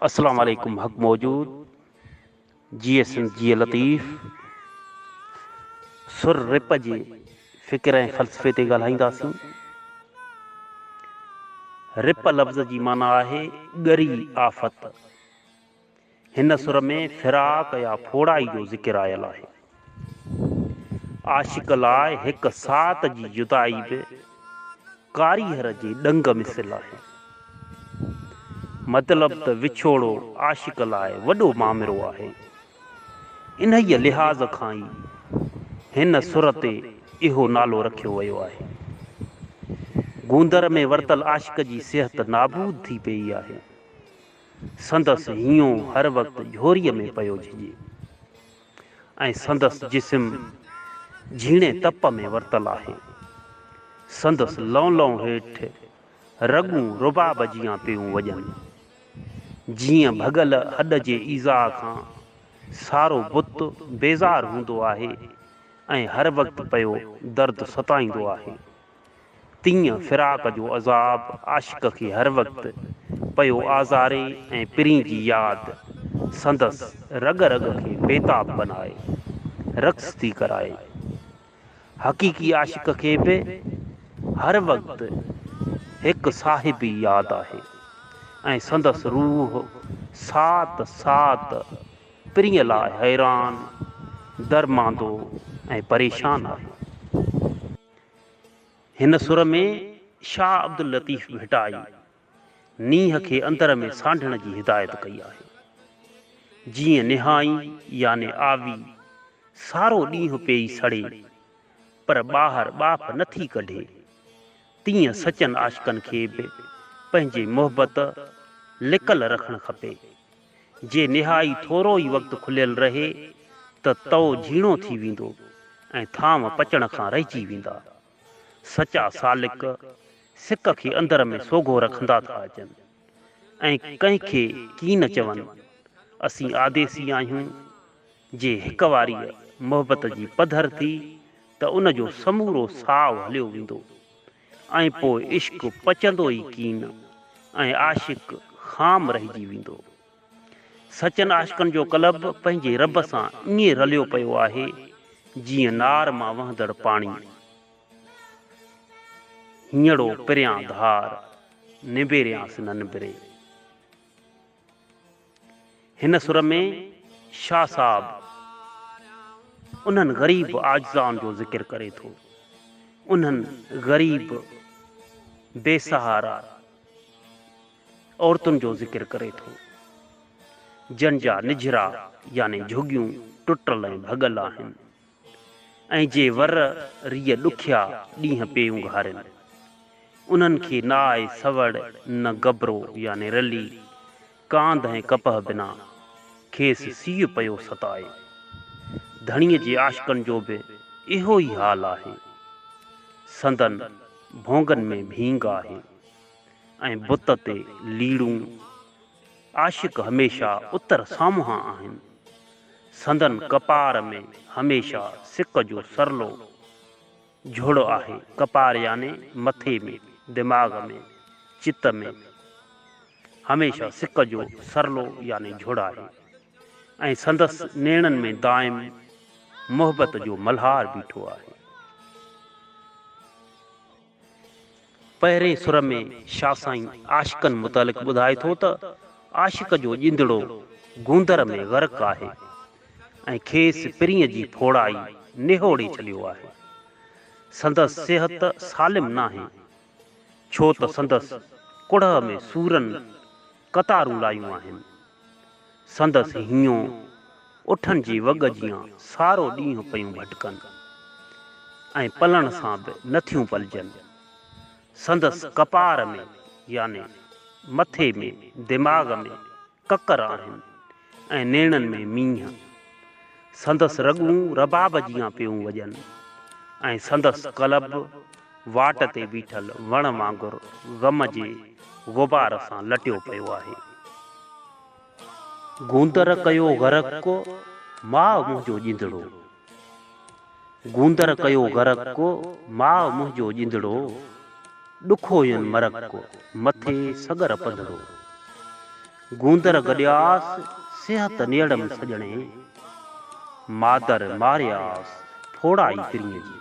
اسلام عليڪم حق موجود جيئي سنڌ جيئي لطيف سر رپ جي فڪر ۽ فلسفي تي ڳالهائينداسين. رپ لفظ جي معنيٰ آهي ڳري آفت. هن سر ۾ فراق يا ڦوڙائي جو ذڪر آيل آهي. عاشق لاء هڪ ساعت جي جدائي به ڪاريهر جي ڏنگ مثل آهي. مطلب ته وڇوڙو عاشق لاء وڏو مامرو آهي. انهيء لحاظ کان ئي هن سر تي اهو نالو رکيو ويو آهي. گوندر ۾ ورتل عاشق جي صحت نابود ٿي پيئي آهي. سندس هينئون هر وقت جهوريء ۾ پيو جهڄي ۽ سندس جسم جهيڻي تپ ۾ ورتل آهي. سندس لئون لئون هيٺ رڳون رباب جيان پيون وڄن. جيئن ڀڳل هڏ جي ايذاء کان سارو بت بيزار هوندو آهي ۽ هر وقت پيو درد ستائيندو آهي. تيئن فراق جو عذاب عاشق کي هر وقت پيو آزاري ۽ پرين جي ياد سندس رڳ رڳ کي بيتاب بنائي رقص ٿي ڪرائي. حقيقي عاشق کي به هر وقت هڪ صاحب ئي ياد آهي ۽ سندس روح ساعت ساعت پرينء لاء حيران، درماندو ۽ پريشان آهي. هن سر ۾ شاهه عبداللطيف ڀٽائي نينهن کي اندر ۾ سانڍڻ جي هدايت ڪئي آهي. جيئن نهائي يعني آوي سارو ڏينهن پيئي سڙي، پر ٻاهر ٻاڦ نه ٿي ڪڍي، تيئن سچن عاشقن کي به پنهنجي محبت لڪل رکڻ کپي. جي نهائي ٿورو ئي وقت کليل رهي ته تئو جهيڻو ٿي ويندو ۽ ٿانو پچڻ کان رهجي ويندا. سچا سالڪ سڪ کي اندر ۾ سوگهو رکندا ٿا اچن ۽ ڪنهن کي ڪين چون، اسين آديسي آهيون، جي هڪواريء محبت جي پڌر ٿي ته ان جو سمورو ساء هليو ويندو. ۽ پوء عشق پچندو ئي ڪين ۽ عاشق خام رهجي ويندو. سچن عاشقن جو قلب پنهنجي رب سان ائين رليو پيو آهي، جيئن نار مان وهندڙ پاڻي. هينئڙو پريان ڌار، نبيريانس نه نبري. هن سر ۾ شاهه صاحب انهن غريب عاجزان جو ذڪر ڪري ٿو، انهن غريب بي سهارا عورتن جو ذڪر ڪري ٿو، جن جا نجهرا يعني جهڳيون ٽٽل ۽ ڀڳل آهن. ۽ جي ور ريء ڏکيا ڏينهن پيون گهارين. انهن کي نه آء سوڙ نه گبرو يعني رلي، ڪانڌ ۽ ڪپهه بنا، کيس سيء پيو ستائي. ڌڻيء جي عاشقن جو به اهو ئي حال آهي. سندن ڀونگن ۾ ڀينگ آهي ۽ بت تي ليڙون. عاشق هميشه اتر سامهان آهن. سندن ڪپار ۾ هميشه سڪ جو سرلو جهڙ آهي. ڪپار يعني مٿي ۾، دماغ ۾، چت ۾ هميشه سڪ جو سرلو يعني جهڙ آهي ۽ سندس نيڻن ۾ دائم محبت جو ملهار بيٺو آهي. پهرين سر ۾ شاهه سائين عاشقن متعلق ٻڌائي ٿو ته عاشق جو ڄندڙو گوندر ۾ غرق آهي ۽ کيس پرينء جي ڦوڙائي نهوڙي ڇڏيو آهي. سندس صحت سالم ناهي، ڇو ته سندس ڪڙهه ۾ سورن قطارون لايون آهن. سندس هينئون اٺن جي وڳ جيان سارو ڏينهن پيون ڀٽڪن ۽ پلڻ سان به نه ٿيون پلجن. سندس ڪپار ۾ يعني مٿي ۾، دماغ ۾ ڪڪر آهن ۽ نيڻن ۾ مينهن. سندس رڳون رباب جيان پيون وڄن ۽ سندس قلب واٽ تي بيٺل وڻ وانگر غم جي غبار سان لٽيو پيو آهي. گوندر ڪيو غرق، ماء منهنجو ڄندڙو. گوندر ڪيو غرق، ماء منهنجو ڄندڙو، ڏکوين مرڪ، مٿي سڳر پنڌڙو. گوندر گڏياس، صحت نيڙم سڄڻي. مادر مارياس، ڦوڙائي پرينء جي.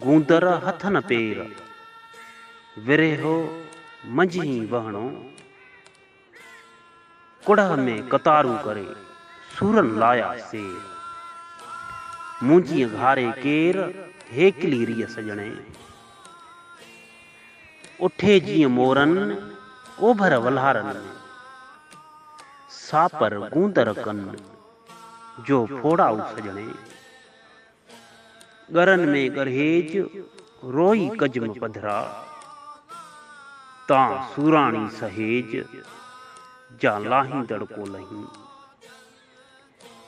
گوندر هٿ نه پير، ورهيه منجهين وهڻو. ڪڙهه ۾ قطارون ڪري، سورن لايا سير. منهنجيء گهاري ڪير، هيڪلي ريء سڄڻي. اٺي جيئن مورن، اوڀر ولهارن ۾. ساپر گوندر ڪن، جو ڦوڙائو سڄڻي. ڳرن ۾ ڳرهيج، روئي ڪجم پڌرا. تان سوراڻي سهيج، جا لاهيندڙ ڪو لهين.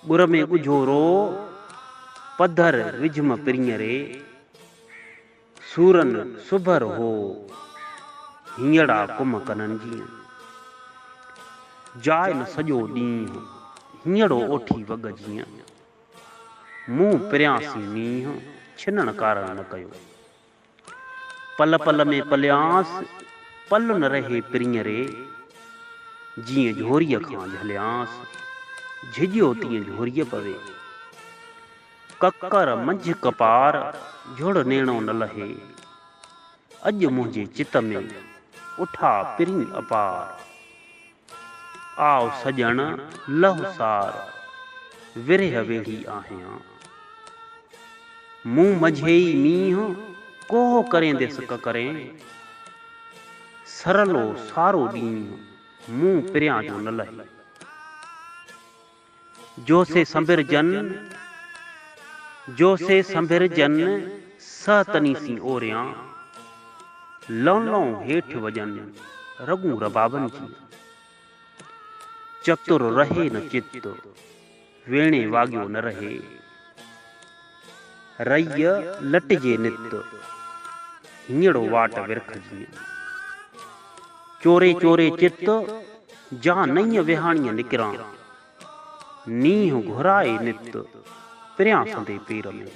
ڳر ۾ ڳجهو روء، پڌر وجهم پرينء ري. سورن سڀر هوء، هينئڙا ڪم ڪنن جيئن. جاء نه سڄو ڏينهن، هينئڙو اوٺي وڳ جيئن. مون پريان سين نينهن، ڇنڻ ڪارڻ نه ڪيو. پل پل ۾ پليانس، پل نه رهي پرينء ري. جيئن جهوريء کان جهليانس، جهڄيو تيئن جهوريء پوي. ڪڪر منجهه ڪپار، جهڙ نيڻو نه لهي. اڄ منهنجي چت ۾، اٺا پرين اپار. آء سڄڻ لهه سار، ورهيه ويڙهي آهيان. مون منجهيئي مينهن، ڪوهه ڪرينديس ڪڪرين. سرلو سارو ڏينهن، مون پريان جو نه لهي. جو سي سنڀر جن، جو سي سنڀر جن، سه تني سين اوريان. لون لون هيٺ وڄن، رڳون ربابن جيئن. چتر رهي نه چت، ويڻي واڳيو نه رهي. رئي لٽجي نت، هينئڙو واٽ ورک جيئن. چوري چوري چت، جا نئين وهاڻيء نڪران. نينهن گهرائي نت، پريان سندي پير ۾.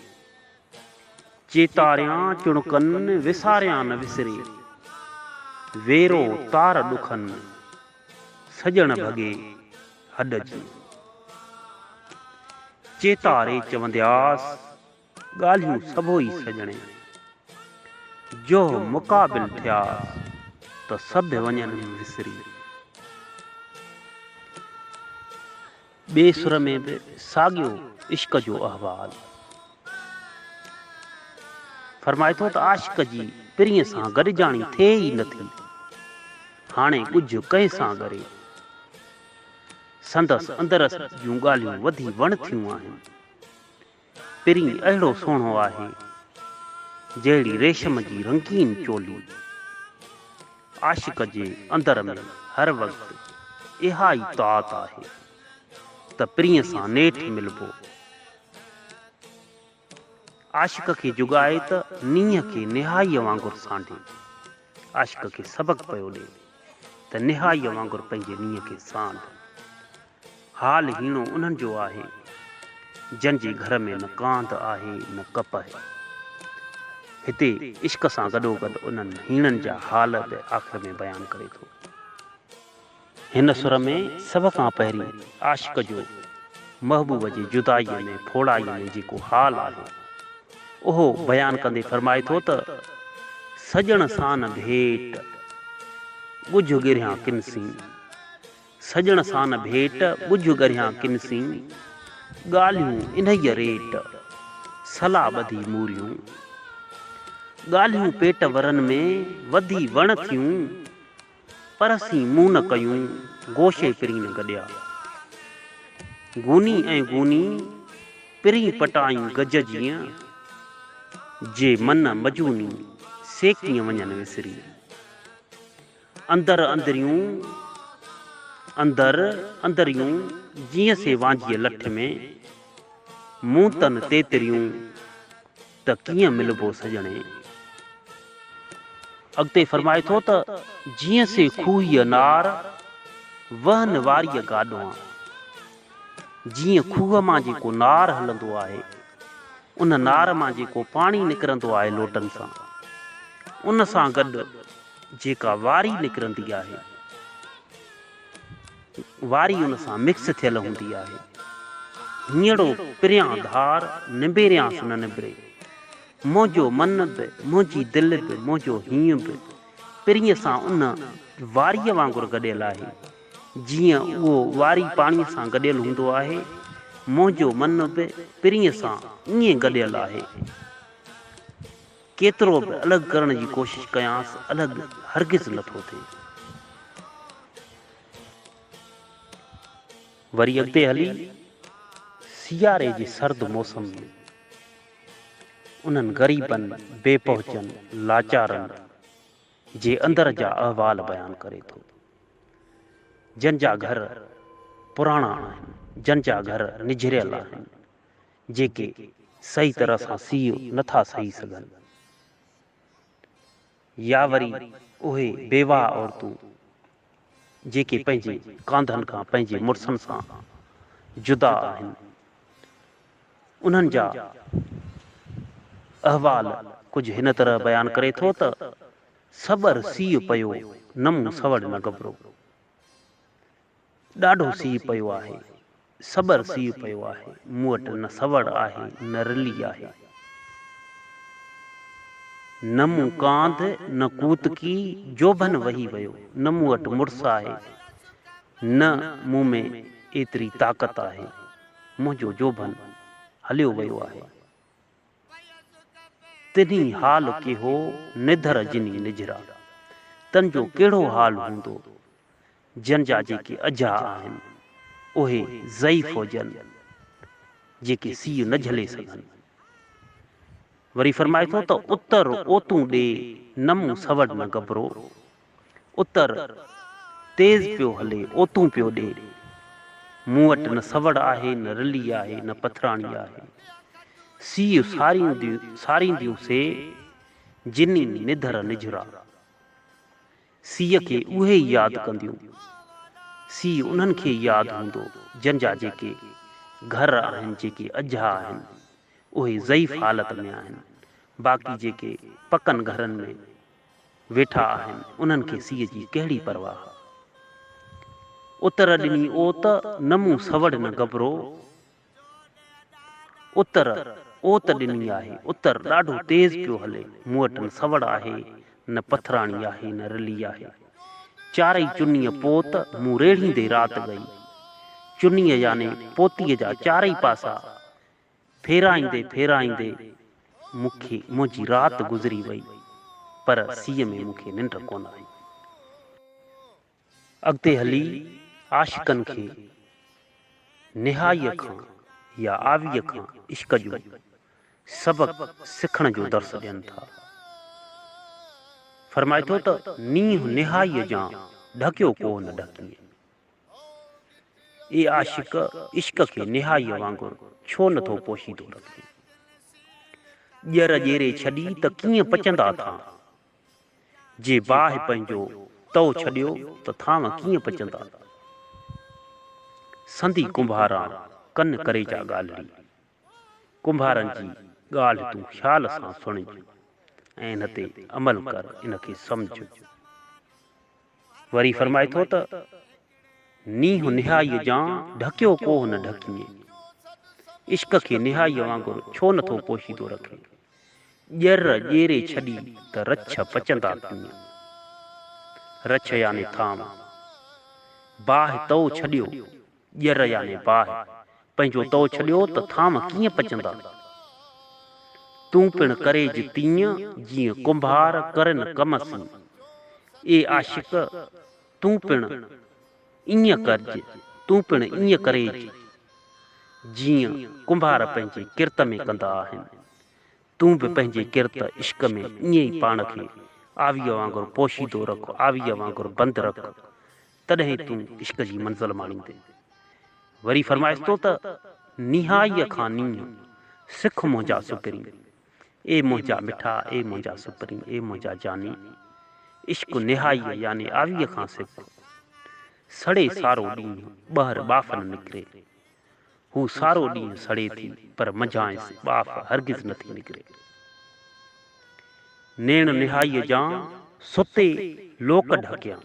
چيتاريان چڻڪن، وساريان نه وسري. ويرو تار ڏکن، سڄڻ ڀڳي هڏ جي. چيتاري چوندياس، ڳالهيون سڀوئي سڄڻي. جوهه مقابل ٿياس، ته سڀ وڃن وسري. ٻئي سر ۾ به ساڳيو عشق جو احوال. فرمائي ٿو ته عاشق جي پرينء سان گڏجاڻي ٿئي ئي نه ٿي. هاڻي ڳجهه ڪنهن سان ڳري. سندس اندر جون ڳالهيون وڌي وڻ ٿيون آهن. پرين اهڙو سهڻو آهي، جهڙي ريشم جي رنگين چولي. عاشق جي اندر ۾ هر وقت اها ئي طاعت آهي ته پرينء سان نيٺ ملبو. عاشق کي جڳائي ته نينهن کي نهائيء وانگر سانڍي. عاشق کي سبق پيو ڏي ته نهائيء وانگر پنهنجي نينهن کي سانڍ. حال هيڻو انهن جو آهي، جن جي گهر ۾ نه ڪانڌ آهي نه ڪپهه. هتي عشق سان گڏوگڏ انهن هيڻن جا حال به آخر ۾ بيان ڪري ٿو. هن سر ۾ سڀ کان پهرين عاشق جو محبوب جي جدائيء ۾ ڦوڙائيء ۾ جيڪو حال آهي، اهو بيان ڪندي فرمائي ٿو ته، سڄڻ سان نه ڀيٽ، ڳجهه ڳرهيان ڪن سين. سڄڻ سان نه ڀيٽ، ڳجهه ڳرهيان ڪن سين، ڳالهيون انهيء ريٽ، صلاح ٻڌي موريون. ڳالهيون پيٽ ورن ۾، وڌي وڻ ٿيون، پر سين مون نه ڪيون، گوشي پرين گڏيا. گوني ۽ گوني، پرين پٽائين گج جيئن، جي من مجوني، سي ڪيئن وڃن وسري. اندر اندريون، اندر اندريون، جيئن سي وانجهيء لٺ ۾، مون تن تيتريون، ته ڪيئن ملبو سڄڻي. اڳتي فرمائي ٿو ته، جيئن سي کوهيء نار، وهن واريء گاڏوان. جيئن کوهه مان جيڪو نار هلندو آهي، ان نار مان جيڪو پاڻي نڪرندو آهي لوٽن سان، ان سان گڏ جيڪا واري نڪرندي آهي. واري ان سان مڪس ٿيل هوندي آهي. هينئڙو پريان ڌار، نبيريانس نه نبري. منهنجو من به، منهنجي دل به، منهنجو هينء به پرينء سان ان واريء وانگر گڏيل آهي، جيئن اهو واري پاڻيء سان گڏيل هوندو آهي. منهنجو من به پرينء سان ائين گڏيل آهي. ڪيترو به الڳ ڪرڻ جي ڪوشش ڪيانس، الڳ هرگز نٿو ٿئي. وري اڳتي هلي سياري جي سرد موسم ۾ انهن غريبن، بي پهچن، لاچارن جي اندر جا احوال بيان ڪري ٿو، جن جا گهر پراڻا آهن، جن جا گهر نجهريل آهن، جيڪي صحيح طرح سان سيء نٿا سهي سگهن يا وري اهي بيواهه عورتون جيڪي پنهنجي ڪانڌن کان پنهنجي مڙسن سان جدا آهن، انهن جا احوال ڪجهه هن طرح بيان ڪري ٿو ته، سٻر سيء پيو، نه مون سوڙ نه گبرو. ڏاڍو سيء پيو آهي، سٻر سيء پيو آهي، مون وٽ نه سوڙ آهي نه رلي آهي. نه مون ڪانڌ نه ڪوتڪي، جوڀن وهي ويو، نه مون وٽ مڙس آهي، نه مون ۾ ايتري طاقت آهي، منهنجو جوڀن هليو ويو آهي. تنهين حال ڪيهو، نڌر جني نجهرا. تن جو ڪهڙو حال هوندو، جن جا جيڪي اجها آهن، اهي ضعيف هجن، جيڪي سيء نه جهلي سگهن. وري فرمائي ٿو ته اتر اوتون ڏي، نه مون سوڙ نه گبرو. اتر تيز پيو هلي، اوتون پيو ڏي. مون وٽ نه سوڙ آهي، نه رلي آهي، نه پٿراڻي آهي. سيء سارينديون سي، جني نڌر نجهرا. سيء کي اهي ئي ياد ڪنديون. سيء انهن کي ئي ياد هوندو، جن جا جيڪي گهر آهن، جيڪي اجها آهن، اهي ضعيف حالت ۾ آهن، باقي جيڪي پڪن گهرن ۾ ويٺا آهن، انهن کي سيء جي ڪهڙي پرواهه. اتر ڏني اوت، نه مون سوڙ نه گبرو. اتر اوت ڏني آهي. اتر ڏاڍو تيز پيو هلي. مون وٽ نه سوڙ آهي، نه پٿراڻي آهي، نه رلي آهي. چارئي چنيء پوت، مون ريڙهيندي رات ڳئي. چنيء يعني پوتيء جا چارئي پاسا ڦيرائيندي ڦيرائيندي مون کي منهنجي رات گذري وئي، پر سيء ۾ مون کي ننڊ ڪونه آئي. اڳتي هلي عاشقن کي نهائيء کان يا آويء کان عشق جو سبق سکڻ جو درس ڏين ٿا. فرمائي ٿو ته نينهن نهائيء جان ڍڪيو ڪو نه ڍڪيئين. اي عاشق! عشق کي نهائيء وانگر ڇو نه ٿو پوشيدو رکين؟ ڄر ڄيري ڇڏي ته ڪيئن پچندا ٿان؟ جي باهه پنهنجو تئو ڇڏيو ته ٿانء ڪيئن پچندا؟ سندي ڪنڀاران ڪن ڪري جا ڳالهڙي. ڪنڀارن جي ڳالهه تون خيال سان سڻج ۽ ان تي عمل ڪر، ان کي سمجهه. وري فرمائي ٿو ته، نينهن نهائيء جان ڍڪيو ڪوهه نه ڍڪيئين. عشق کي نهائيء وانگر ڇو نه ٿو پوشيدو رکين؟ ڄر ڄيري ڇڏي ته رڇ پچندا ڪيئن؟ رڇ يعني ٿانو. باهه تئو ڇڏيو، ڄر يعني باهه، پنهنجو تئو ڇڏيو ته ٿانو ڪيئن پچندا؟ تون پڻ ڪريج تيئن، جيئن ڪنڀار ڪرن ڪم سين. اي عاشق! تون پڻ ائين ڪرج، تون پڻ ائين ڪريج، جيئن ڪنڀار پنهنجي ڪرت ۾ ڪندا آهن. تون به پنهنجي ڪرت، عشق، ۾ ائين ئي پاڻ کي آويء وانگر پوشيدو رک، آويء وانگر بند رک، تڏهن تون عشق جي منزل ماڻيندين. وري فرمائيس ٿو ته، نهائيء کان نينهن، سک منهنجا سپرين. اي منهنجا مٺا، اي منهنجا سپرين، اي منهنجا جاني! عشق نهائيء يعني آويء کان سک. سڙي سارو ڏينهن، ٻهر ٻاڦ نه نڪري. هو سارو ڏينهن سڙي ٿي، پر منجهانئس ٻاڦ هرگز نه ٿي نڪري. نيڻ نهائيء جان، ستي لوڪ ڍڪيان.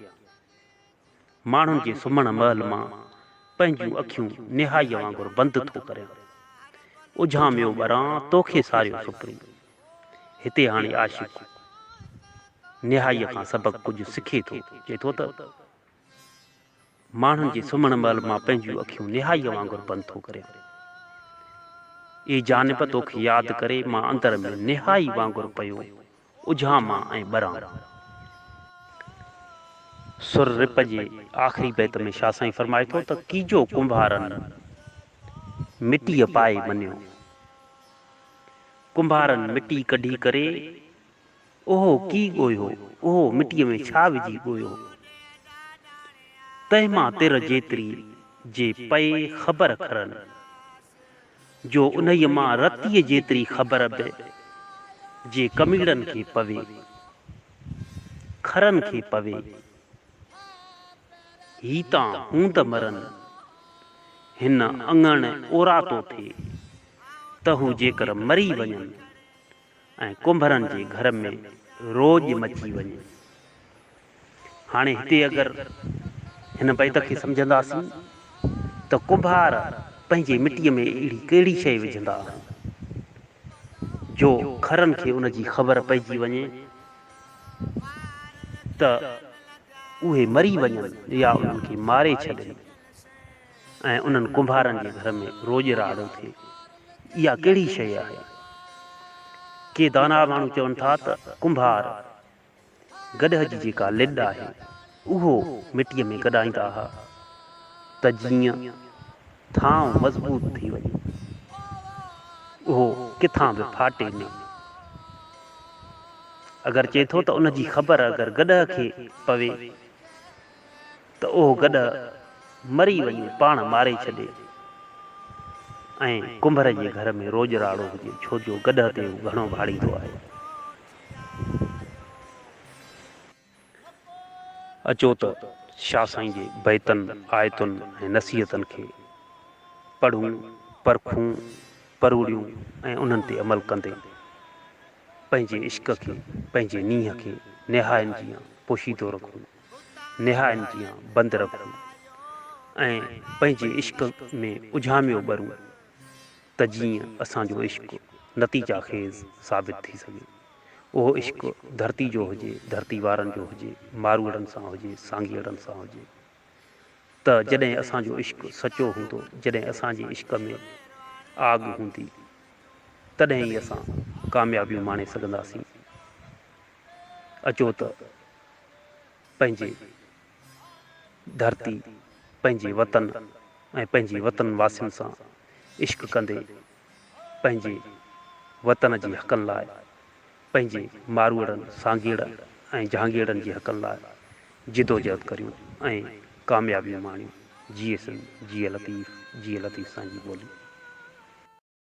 ماڻهن جي سمهڻ مهل مان پنهنجون اکيون نهائيء وانگر بند ٿو ڪريان. اجهاميو ٻران، توکي ساريو سپرين. هتي هاڻي عاشق نهائيء کان سبق ڪجهه سکي ٿو. چئي ٿو ته. ماڻهن جي سمهڻ مهل مان پنهنجون اکيون نهائيء وانگر بند ٿو ڪريان. اي جانب توکي ياد ڪري مان اندر ۾ نهائي وانگر پيو اجهامان ۽ ٻران. سر رپ جي آخري بيت ۾ شاهه سائين فرمائي ٿو ته ڪيجو ڪنڀارن مٽيء پائي منيو. ڪنڀارن مٽي ڪڍي ڪري اهو ڪي ڳوهيو، اهو مٽيء ۾ ڇا وجهي ڳوهيو؟ تنهن مان تر جيتري جي پئي خبر کرن، جو انهيء مان رتيء جيتري خبر به جي ڪميڙن کي پوي، کرن کي پوي، هي تان هوند مرن، هن اڱڻ اوراتو ٿئي، ته هو جيڪر مري وڃن. ۽ ڪنڀرن جي گهر ۾ روڄ مچي وڃي. هاڻي هتي اگر هن بيت کي سمجهنداسين ته ڪنڀار پنهنجي مٽيء ۾ اهڙي ڪهڙي شيء وجهندا آهن جو کرن کي ان جي خبر پئجي وڃي ته اهي مري وڃن يا انهن کي ماري ڇڏين. ۽ انهن ڪنڀارن جي گهر ۾ روڄ راڙو ٿئي. اها ڪهڙي شيء آهي؟ ڪي داناء ماڻهو چون ٿا ته ڪنڀار گڏهه جي جيڪا لڏ آهي، اهو مٽيء ۾ گڏائيندا ها ته جيئن ٿانء مضبوط ٿي وڃي، اهو ڪٿان به ڦاٽي نه. اگر چئي ٿو ته ان جي خبر اگر گڏهه کي پوي ته اهو گڏهه مري وڃي پاڻ ماري ڇڏي ۽ ڪنڀر جي گهر ۾ روڄ راڙو هجي ڇو جو گڏهه تي هو گهڻو ڀاڙيندو آهي. اچو ته شاهه سائين جي بيتن، آيتن ۽ نصيحتن کي پڙهون، پرکون، پروڙيون ۽ انهن تي عمل ڪندي پنهنجي عشق کي، پنهنجي نينهن کي نهاين جيان پوشيدو رکون. نهائن جيان بند رکون ۽ پنهنجي عشق ۾ اجهاميو ٻرون ته جيئن اسان جو عشق نتيجا خيز ثابت ٿي سگهي. اهو عشق ڌرتي جو هجي، ڌرتي وارن جو هجي، ماروئڙن سان هجي، سانگيئڙن سان هجي ته جڏهن اسان جو عشق سچو هوندو، جڏهن اسان جي عشق ۾ آگ هوندي تڏهن ئي اسان ڪاميابيون ماڻي سگهنداسين. اچو ته پنهنجي ڌرتي، پنهنجي وطن ۽ پنهنجي وطن واسين سان عشق ڪندي پنهنجي وطن جي حقن لاء، پنهنجي ماروئڙن، سانگيئڙن ۽ جهانگيئڙن جي حقن لاء جدوجهد ڪريون ۽ ڪاميابيون ماڻيون. جيئي سنڌ، جيئي لطيف، جيئي لطيف سائين جي ٻولي.